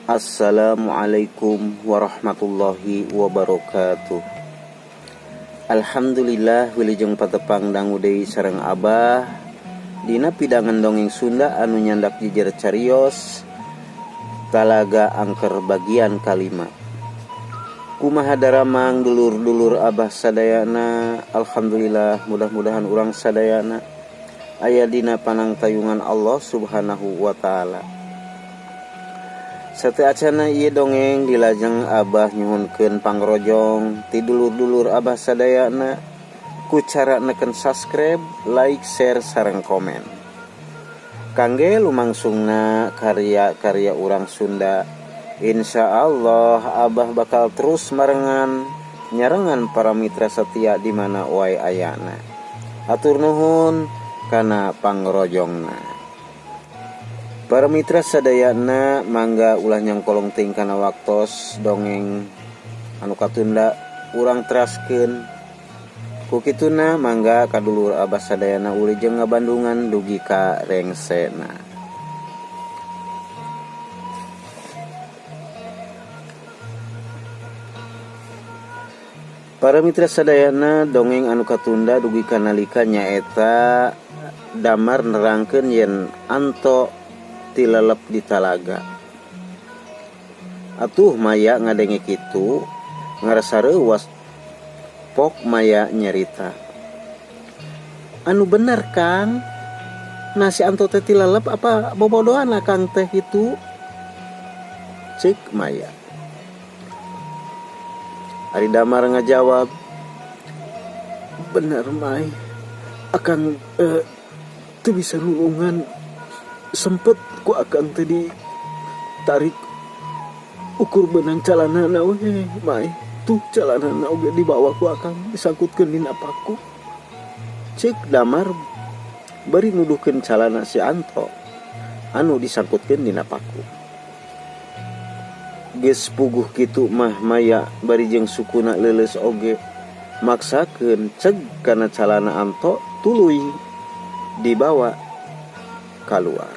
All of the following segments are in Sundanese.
Assalamualaikum warahmatullahi wabarakatuh. Alhamdulillah wilujeng patepang dangu deui sareng Abah dina pidangan dongeng Sunda anu nyandak jejer carios Talaga Angker bagian kalima. Kumaha daramang dulur-dulur Abah sadayana? Alhamdulillah, mudah-mudahan urang sadayana aya dina panangtayungan Allah Subhanahu wa taala. Sateuacana ieu dongeng dilajeng, Abah nyuhunkeun pangrojong ti dulur-dulur Abah sadayana ku cara neken subscribe, like, share sareng komen. Kangge lumangsungna karya-karya urang Sunda. Insya Allah Abah bakal terus marengan nyarengan para mitra setia di mana wae ayana. Hatur nuhun kana pangrojongna. Para mitra sadayana, mangga ulah nyangkolong teuing kana waktos. Dongeng anu katunda urang teraskeun. Ku kituna mangga kadulur Abah sadayana wilujeng ngabandungan dugi ka rengsena. Para mitra sadayana, dongeng anu katunda dugi ka nalika nyaeta Damar nerangkeun yen Anto tilelep di talaga. Atuh Maya ngadenge kitu ngarasa reuwas. Pok Maya nyarita, "Anu bener, Kang, naha si Anto teh tilelep apa bobodohan Akang teh kitu?" cek Maya. Ari Damar ngajawab, "Bener, Mai, Akang teu bisa nulungan. Sempet ku Akang teh ditarik, ukur benang calana we, Mai. Tuh, calana oge dibawa ku Akang, disangkutkeun dina paku," cek Damar bari nuduhkeun calana si Anto anu disangkutkeun dina paku. Geus puguh kitu mah, Maya bari jeung sukuna leuleus oge maksakeun ceg kana calana Anto, tuluy dibawa kaluar.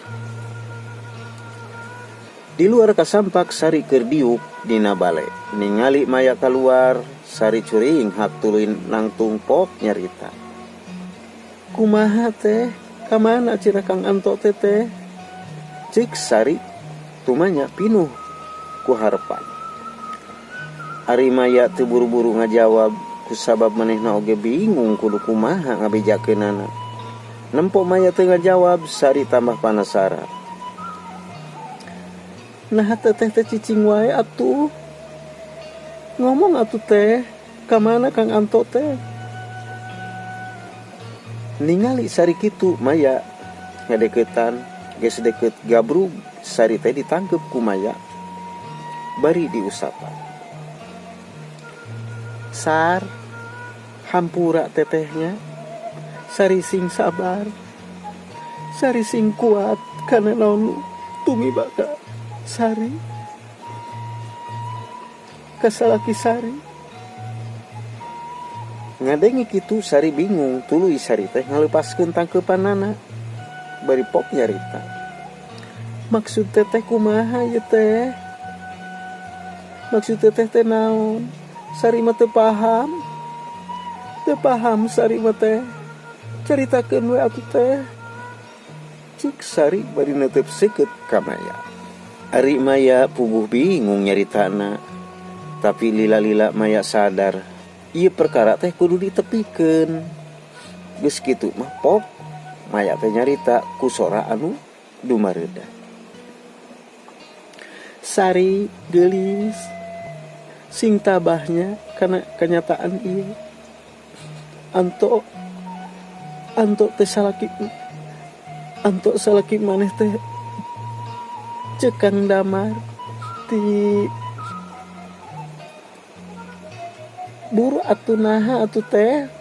Di luar kasampak Sari keur diuk dina bale. Ningali Maya kaluar, Sari curinghak tuluy nangtung pok nyarita, "Kumaha teh, kamana cenah Kang Anto teh teh?" cek Sari tumanya pinuh ku harepan. Ari Maya teu buru-buru ngajawab kusabab manehna oge bingung kudu kumaha ngabejakeunana. Nempo Maya teu ngajawab, Sari tambah panasaran. "Nah, teteh teh cicing wae atuh. Ngomong atuh teh, kamana Kang Anto teh?" Ningali Sari kitu, Maya ngadeukeutan. Geus deukeut gabrug, Sari teh ditangkep ku Maya bari diusapan. "Sar, hampura tetehnya. Sari sing sabar. Sari sing kuat kana naon tumiba ka Sari. Ka salaki Sari." Ngadenge kitu Sari bingung, tuluy Sari teh ngalepaskeun tangkeupanana bari pok nyarita, "Maksud teteh kumaha ieu teh? Maksud teteh teh naon? Sari mah teu paham. Teu paham Sari mah teh. Caritakeun we atuh teh," cik Sari bari neuteup seukeut ka Maya. Ari Maya puguh bingung nyaritana. Tapi lila-lila Maya sadar ieu perkara teh kudu ditepikeun. Geus kitu mah pok Maya teh nyarita ku sora anu dumareuda. "Sari geulis, sing tabahnya kana kenyataan ieu. Anto, Anto teh salaki, Anto salaki maneh teh, cek Kang Damar ti buru atuh. Naha atuh teh,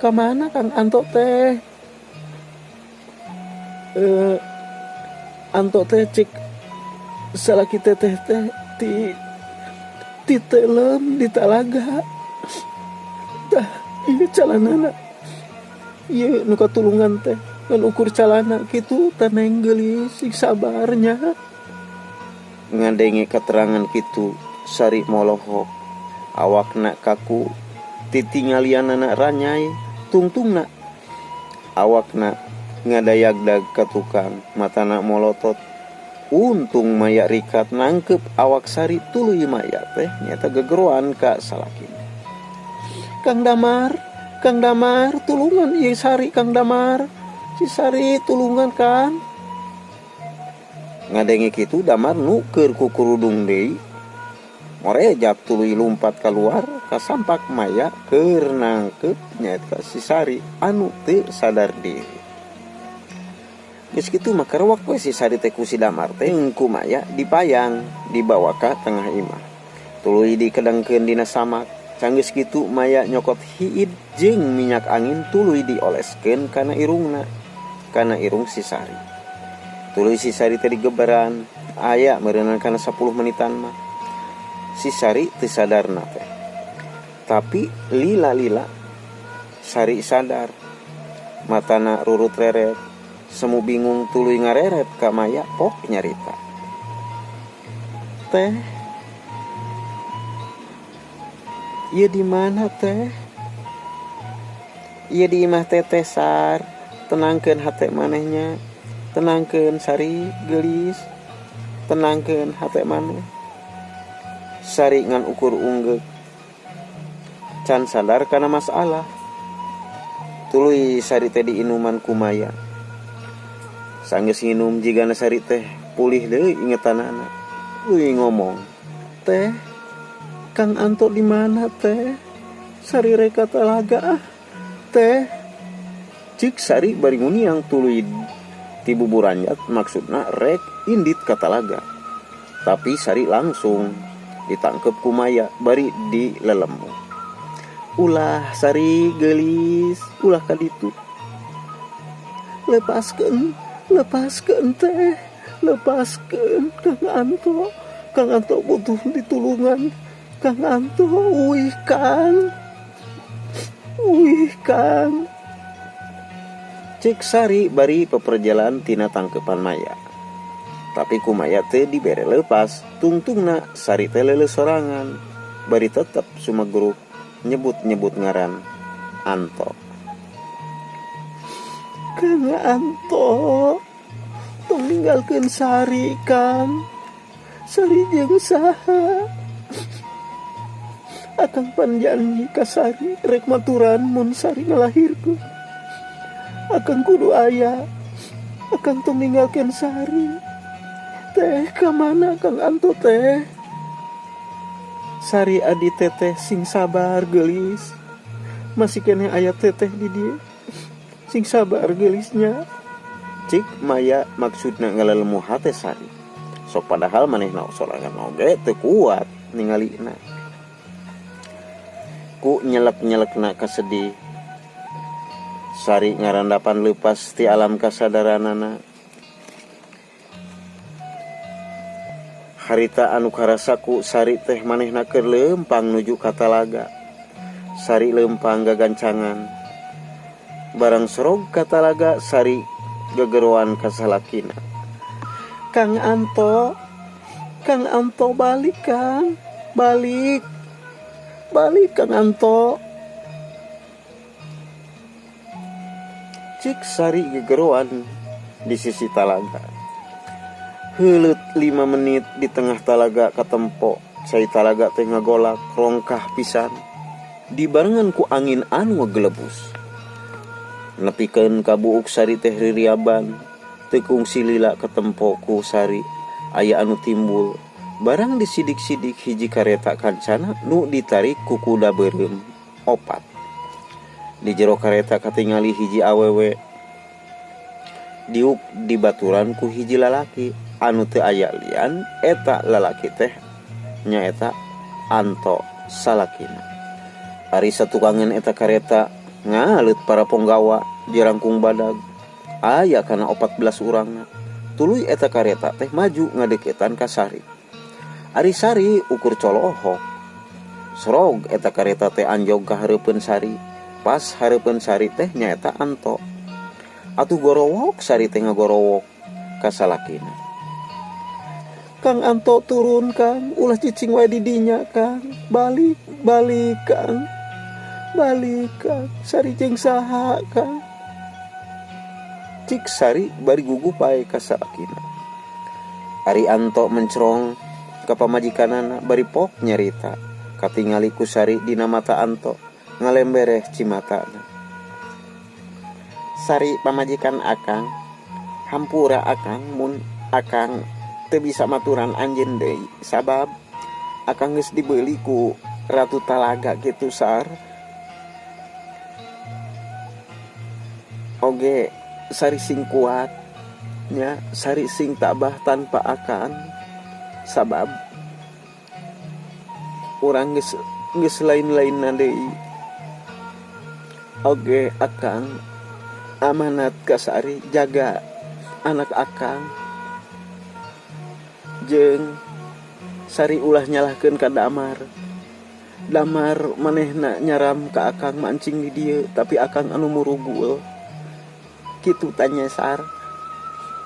kamana Kang Anto teh?" "Anto teh cek salaki teteh teh ti teuleum di talaga. Tah, ieu calanana, ieu nu katulungan teh ngan ukur calana kitu. Teh, Neng geulis, sing sabarnya." Ngadenge katerangan kitu Sari molohok, awakna kaku, titingalianana ranyai, tungtungna awakna ngadayagdag ka tukang, matana molotot. Untung Maya rikat nangkep awak Sari tuluy Maya teh nyaeta gegeroan ka salakina. Kang Damar, Kang Damar, tulungan ieu Sari Kang Damar. Si Sari tulungan Kang. Ngadenge kitu Damar nu keur kukurudung deui morejak tuluy lumpat kaluar kasampak Maya keur nangkep nyaeta si Sari anu teu sadar diri. Geus kitu mah karewak we si Sari teh ku si Damar teh ku Maya dipayang dibawa ka tengah imah. Tuluy dikedengkeun dina samak. Sanggeus kitu Maya nyokot hiid jeung minyak angin tuluy dioleskeun kana irungna, kana irung si Sari. Tuluy si Sari teh digeberan, aya meureunan kana sapuluh menitan mah. Si Sari teu sadarna teh. Tapi lila-lila Sari sadar. Matana rurut reret, semu bingung tuluy ngareret ka Maya pok nyarita. Teh, ieu di mana teh? Ieu di imah teteh Sar, tenangkeun hate maneh nya. Tenangkeun Sari geulis, tenangkeun hate maneh. Sari ngan ukur unggeuk. Can sadar kana masalah. Tuluy Sari teh diinuman ku Maya. Sanggeus nginum jigana Sari teh pulih deui ingetanana. Tuluy ngomong, "Teh, Kang Anto di mana teh? Sari rek ka talaga ah. Teh." Cik Sari bari nguniang tuluy ti buburanjat maksudna rek indit ka talaga. Tapi Sari langsung ditangkep ku Maya bari dilelemu. Ulah Sari geulis, ulah ka ditu. Lepaskeun, lepaskeun teh, lepaskeun Kang Anto. Kang Anto butuh ditulungan. Kang Anto, uih Kang. Uih Kang. Cek Sari bari peperjalan tina tangkepan Maya. Tapi ku Maya teh dibere lepas, tungtungna Sari teh leuleus sorangan. Bari tetep sumegruk nyebut-nyebut ngaran Anto. Kang Anto, tong ninggalkeun Sari Kang. Sari jeung saha? Akang pan janji ka Sari rek maturan mun Sari ngalahirkeun. Akang kudu aya. Akang tong ninggalkeun Sari. Teh ka mana Kang Anto teh? Sari adi teteh sing sabar geulis. Masih keneh aya teteh di dieu. Sing sabar geulisnya. Cik Maya maksudna ngalelemu hate Sari. Sok padahal manehna sorangan oge teu kuat ningalina. Ku nyelek-nyelekna kasedih. Sari ngarandapan leupas ti alam kasadaranana. Harita anu karasa ku Sari teh manehna keur leumpang nuju ka talaga. Sari leumpang gagancangan. Barang sorog ka talaga Sari gegeroan ka salakina. Kang Anto, Kang Anto balik Kang, balik. Balik Kang Anto. Cik Sari gegeroan di sisi talaga. Heuleut 5 menit di tengah talaga katempo, cai talaga teh ngagolak rongkah pisan. Dibarengan ku angin anu ngagelebus. Nepikeun ka buuk Sari teh ririaban, teu kungsi lila katempo ku Sari aya anu timbul. Barang disidik-sidik hiji kareta kancana nu ditarik ku kuda beureum opat. Di jero kareta katingali hiji awewe diuk dibaturan ku hiji lalaki anu teu aya lian eta lalaki teh nyaeta Anto salakina. Ari satukangeun eta kareta ngaleut para ponggawa jerangkung badag aya kana 14 urangna. Tuluy eta kareta teh maju ngadeukeutan ka Sari. Ari Sari ukur colohok. Sorog eta kareta teh anjog ka hareupeun Sari. Pas hareupeun Sari teh nyaeta Anto. Atuh gorowok Sari teh ngagorowok ka salakina. Kang Anto turun Kang, ulah cicing wae di dinya Kang. Balik, balik Kang. Balik Kang, Sari jeung saha Kang. Cik Sari bari gugup pae ka salakina. Ari Anto mencrong ka pamajikanana bari pok nyarita. Katingali ku Sari dina mata Anto ngalembereh cimatana. Sari pamajikan akang, hampura akang mun akang teu bisa maturan anjeun deui sabab akang geus dibeuli ku Ratu Talaga kitu Sar. Oge Sari sing kuat nya, Sari sing tabah tanpa akang sabab urang geus lain-lainna deui. Oge akang amanat ka Sari, jaga anak akang jeung Sari ulah nyalahkeun ka Damar. Damar manehna nyaram ka akang mancing di dieu tapi akang anu murugul. Kitu tanya Sar.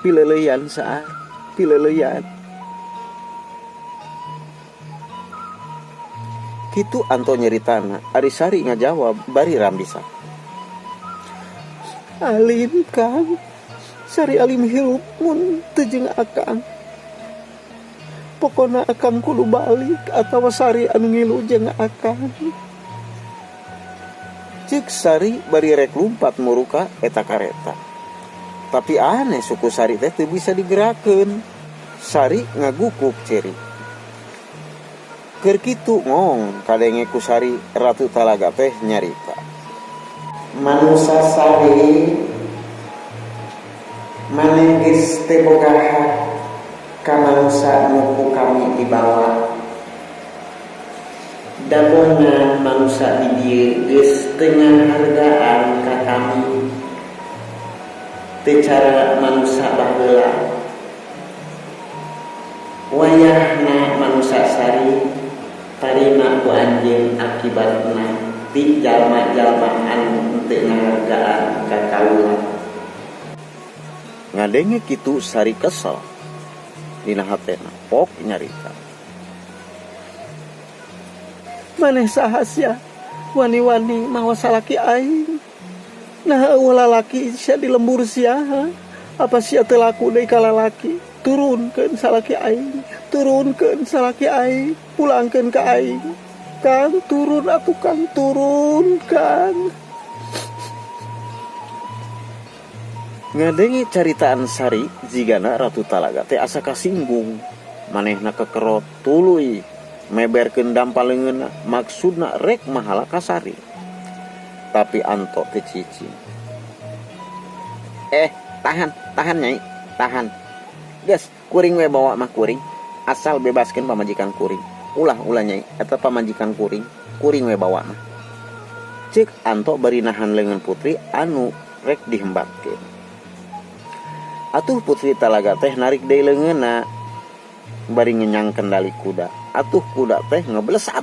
Pileuleyan Sar, pileuleyan. Kitu Anto nyeritana, ari Sari ngajawab bari rambisa. Alim Kang, Sari alim hirup mun teu jeung akang. Pokona akang kudu balik atawa Sari anu ngilu jeung akang. Ceuk Sari bari rek lumpat muruka eta kareta. Tapi aneh suku Sari teh teu bisa digerakkeun. Sari ngagukup ceri. Keur kitu ngong kadenge ku Sari Ratu Talaga teh nyarita. Manusa Sari maneh geus teu boga hak ka manusa nu ku kami dibawa. Dabongan manusa di dieu geus teu ngahargaan ka kami. Teu cara manusa baheula. Wayahna manusa Sari tarima ku anjeun akibatna ti jalma-jalma anu teu ngahargaan ka kaula. Ngadenge kitu Sari kesel. Dina hatena pok nyarita. Maneh saha sia wani-wani mawa salaki aing. Nah eueuh lalaki sia di lembur sia, ha? Apa sia teu laku deui ka lalaki? Turunkeun salaki aing, turunkeun salaki aing, pulangkeun ka aing. Kang turun atuh Kang, turun Kang. Ngadenge caritaan Sari jigana Ratu Talaga teh asa kasinggung. Manehna kekerot tuluy meberkeun dampa leungeunna maksudna rek mahala ka Sari. Tapi Anto teh cicing. Tahan, tahan nyai, tahan. Geus, kuring we bawa mah kuring. Asal bebaskeun pamajikan kuring. Ulah, ulah nyai, eta pamajikan kuring, kuring we bawa mah. Ceuk Anto bari nahan leungeun putri anu rek dihembatkeun. Atuh putri Talaga teh narik deui leungeunna bari ngenyang kendali kuda. Atuh kuda teh ngeblesat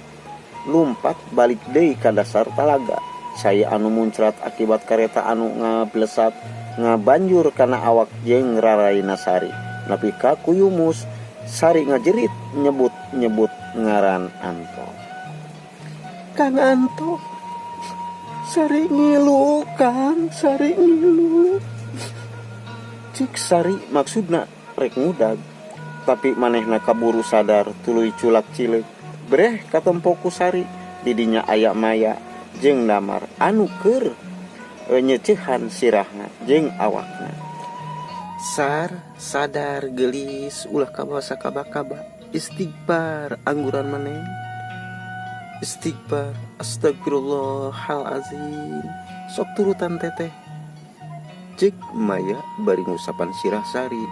lumpat balik deui ka dasar talaga. Cai anu muncrat akibat kareta anu ngablesat ngabanjur kana awak jeung raraina Sari. Nepi ka kuyumus Sari ngajerit nyebut-nyebut ngaran Anto. Kang Anto, Sari ngilu Kang, Sari ngilu. Cik Sari maksudna rek ngudag, tapi manehna kaburu sadar tuluy culak cileuk. Breh katempo ku Sari, didinya aya Maya jeung Damar anu keur nyeceuhan sirahna jeung awakna. Sar sadar geulis ulah kabawa sakaba-kaba. Istighfar angguran maneh. Istighfar, astagfirullahalazim. Sok turutan teteh. Cek Maya bari ngusapan sirah Sari.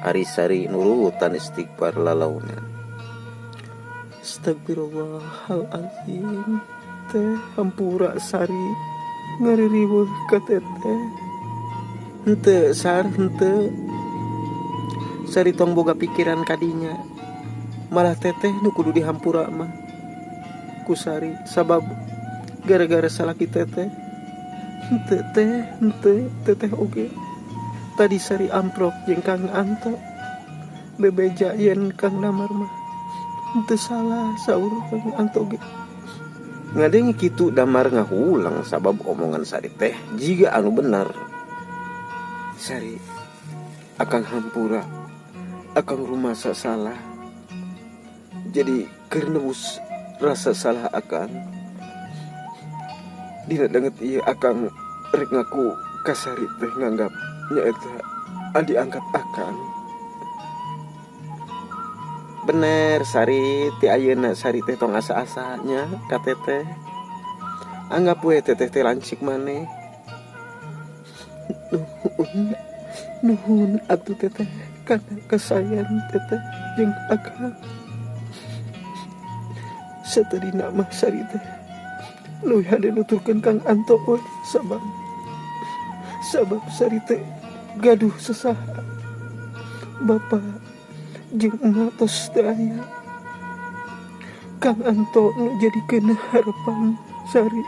Ari Sari nurutan istighfar lalaunan. Astagfirullahalazim. Teh hampura Sari ngaririweuh ka teteh. Henteu Sar, henteu. Sari tong boga pikiran kadinya. Malah teteh nu kudu dihampura mah ku Sari sabab gara-gara salaki teteh. Henteu teh, henteu teteh oge. Tadi Sari amprok jeung Kang Anto. Bebeja yen Kang Damar mah teu salah saur Kang Anto ge. Ngadenge kitu Damar ngahulang sabab omongan Sari teh jiga anu bener. Sari, akang hampura, akang rumasa salah. Jadi keur nebus rasa salah akang. Dina danget ieu akang rek ngaku ka Sari teh nganggap nyaeta adi angkat akang. Bener Sari, ti ayeuna Sari teh tong asa-asa nya ka teteh. Anggap we teteh teh lancik maneh. Nuhun, nuhun atuh teteh kana kasayan teteh jeung akang. Satadina mah Sari teh leuwih hade nuturkeun Kang Anto we sabab sabab Sari teh gaduh sasaha. Bapa jeung emak tos teu aya. Kang Anto nu jadikeun harapan Sari.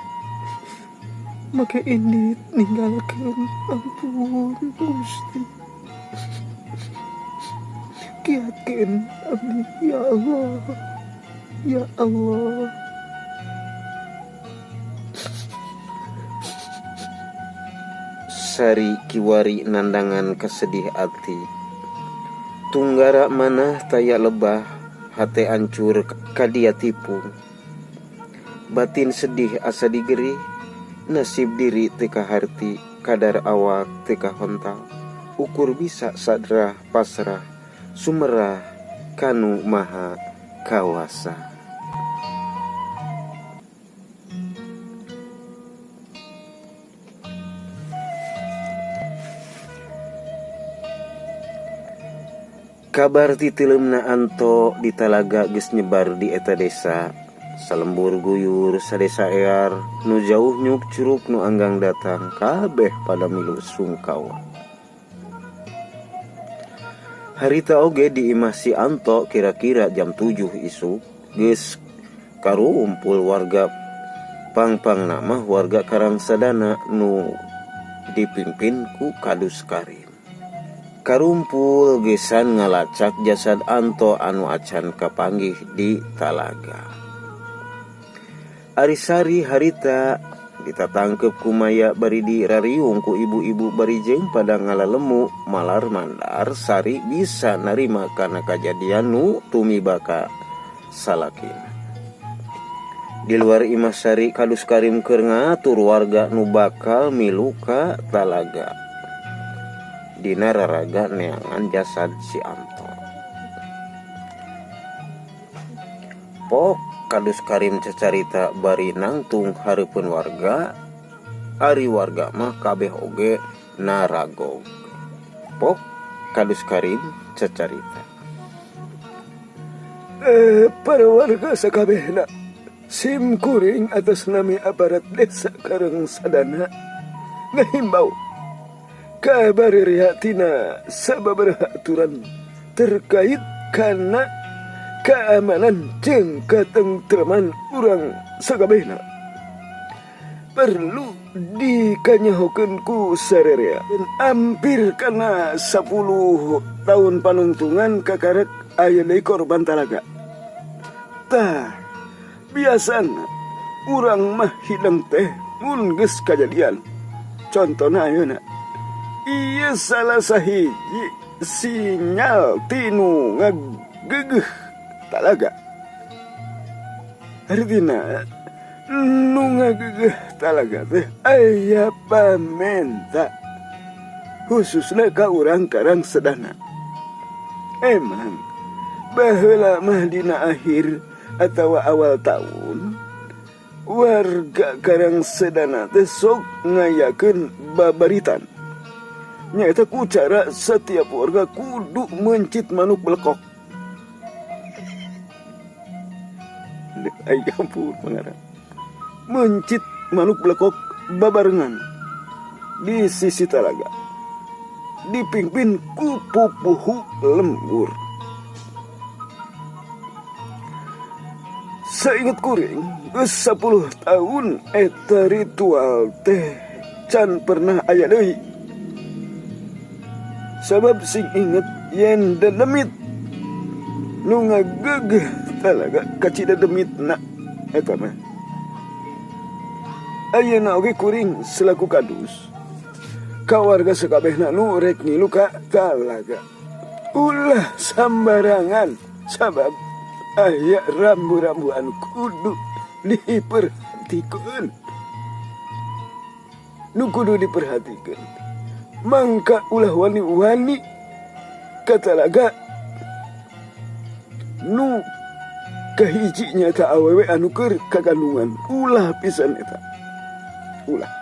Make indit ninggalkeun, ampun Gusti. Kiatkeun abdi ya Allah. Ya Allah. Sari kiwari nandangan kasedih ati. Tunggara manah taya lebah, hate ancur kadia tipung. Batin sedih asa digerih, nasib diri teu kaharti, kadar awak teu kahontal. Ukur bisa sadrah pasrah, sumerah kanu maha kawasa. Kabar titileumna Anto di talaga geus nyebar di eta desa. Salembur guyur sadesa ear, nu jauh nyuk curug nu anggang datang kabeh pada milu sungkawa. Harita oge di imah si Anto kira-kira jam 7 isuk geus karumpul warga pangpangna mah warga Karangsadana nu dipimpin ku Kadus Karim. Karumpul gesan ngalacak jasad Anto anu acan kapanggih di talaga. Ari Sari harita ditatangkep ku Maya bari dirariung ku ibu-ibu bari jeung pada ngalalemu malar mandar Sari bisa narima kana kajadian nu tumibaka salakina. Di luar imah Sari Kadus Karim keur ngatur warga nu bakal milu ka talaga. Dina raraga neangan jasad si Anto. Pok Kadus Karim cacarita bari nangtung hareupeun warga, ari warga mah kabeh oge naragog. Pok Kadus Karim cacarita. Para warga sakabehna, sim kuring atas nami aparat desa Karangsadana ngahimbau kabar tina sababaraha aturan terkait kana keamanan jeung katentreman urang sakabehna. Perlu dikanyahokeun ku sarerea. Ampir kana 10 tahun panungtungan kakarek aya deui korban talaga. Tah, biasana urang mah hidang teh mun geus kajadian. Contona ayeuna ieu salah sahiji sinyal tinu ngagegeuh talaga. Artina nu ngagegeuh talaga teh aya pamenta khususna ka urang Karangsadana. Emang baheula mah dina akhir atawa awal tahun warga Karangsadana teh sok ngayakeun babaritan. Nyaeta ku cara setiap warga kudu mencit manuk belekok. Ay ampun pangaran. Mencit manuk belekok babarengan di sisi talaga. Dipimpin ku pupuhu lembur. Sainget kuring, geus 10 tahun eta ritual teh can pernah aya deui. Sabab sing inget yen dedemit Nu ngagegeh talaga kacida demitna eta mah. Ayeuna oge kuring selaku kadus ka warga sakabehna nu rek ngilu ka talaga. Ulah sambarangan sabab aya rambu-rambu anu kudu diperhatikeun. Nu kudu diperhatikeun. Mangka ulah wani-wani ka talaga. Nu kahiji nyaeta awewe anu keur kagandungan, ulah pisan eta. Ulah.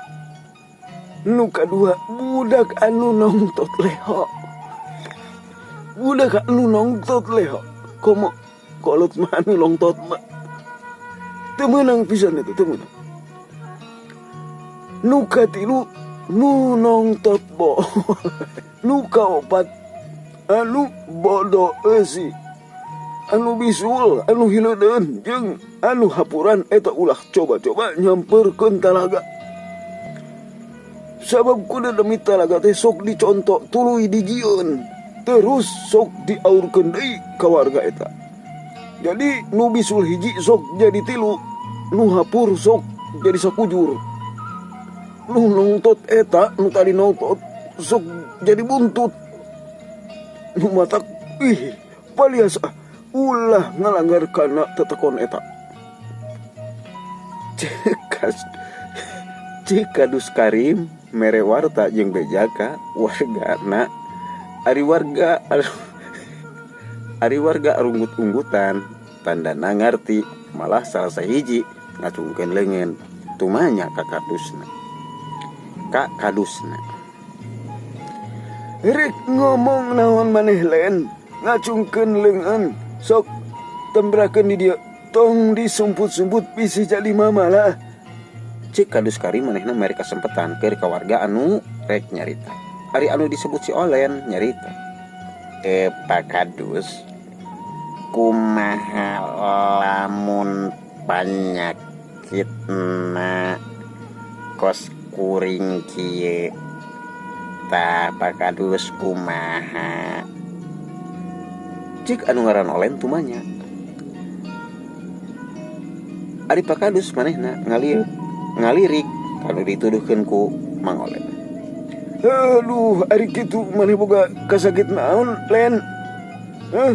Nu kadua, budak anu nongtot leho. Budak anu nongtot leho. Komo kolot mah anu nongtot mah. Teu meunang pisan eta, teu meunang. Nu katilu, nu nongtot bo. Nu kaopat, anu bodo eusi. Anu bisul, anu hileudeun jeung anu hapuran eta ulah coba-coba nyamperkeun talaga. Sabab ku dedemit talaga teh sok dicontok tuluy dijieun, terus sok diaurkeun deui ka warga eta. Jadi nu bisul hiji sok jadi tilu, nu hapur sok jadi sakujur. Nu nongtot eta, nu tadi nongtot sok jadi buntut. Nu matak ih palias ah, ulah ngalanggar kana tetekon eta. Cekas Cek Kadus Karim mere warta jeung beja ka wargana. Ari warga arunggut-unggutan tandana ngarti, malah salah sahiji ngacungkeun leungeun tumanya ka kadusna, ka kadusna. Rek ngomong naon maneh, Len, ngacungkeun leungeun, sok tembrakeun di dieu, tong disumput-sumput, bisi jadi mamalah. Cek Kadus Karim, manehna mere kasempetan keur ka warga anu rek nyarita. Ari anu disebut si Olen nyarita, "Pak Kadus, kumaha lamun panyakitna kos kuring kieu tah, Pak Kadus, kumaha?" Cik anu ngaran Olen tumanya. Ari Pak Kadus manehna ngalirik kanu dituduhkeun ku Mang Olen. Aduh, ari kitu maneh boga kasakit naon, Len? Hah?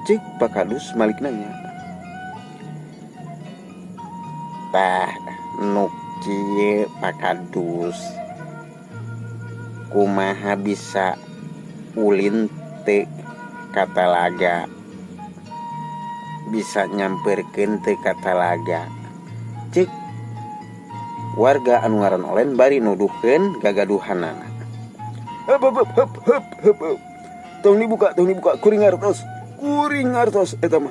Cik Pak Kadus malik nanya. "Tah, nu kieu, Pak Kadus, kumaha bisa ulin teu ka talaga, bisa nyamperkeun teu ka talaga?" Cek warga anu ngaran Olen bari nuduhkeun gagaduhanana. Hup hup hup hup hup hup. Tong dibuka, tong dibuka, kuring ngartos. Kuring ngartos eta mah.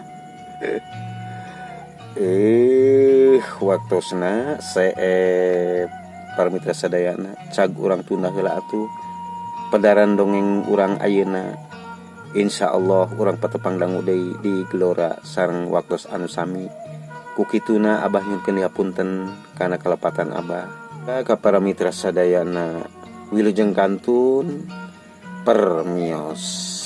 Waktosna seep, para mitra sadayana. Cag urang tunda heula atuh pedaran dongeng urang ayeuna. Insya Allah urang patepang dangu deui di Gelora sareng waktos anu sami. Ku kituna Abah nyuhunkeun hapunten kana kalepatan Abah ka para mitra sadayana. Wilujeng kantun, permios.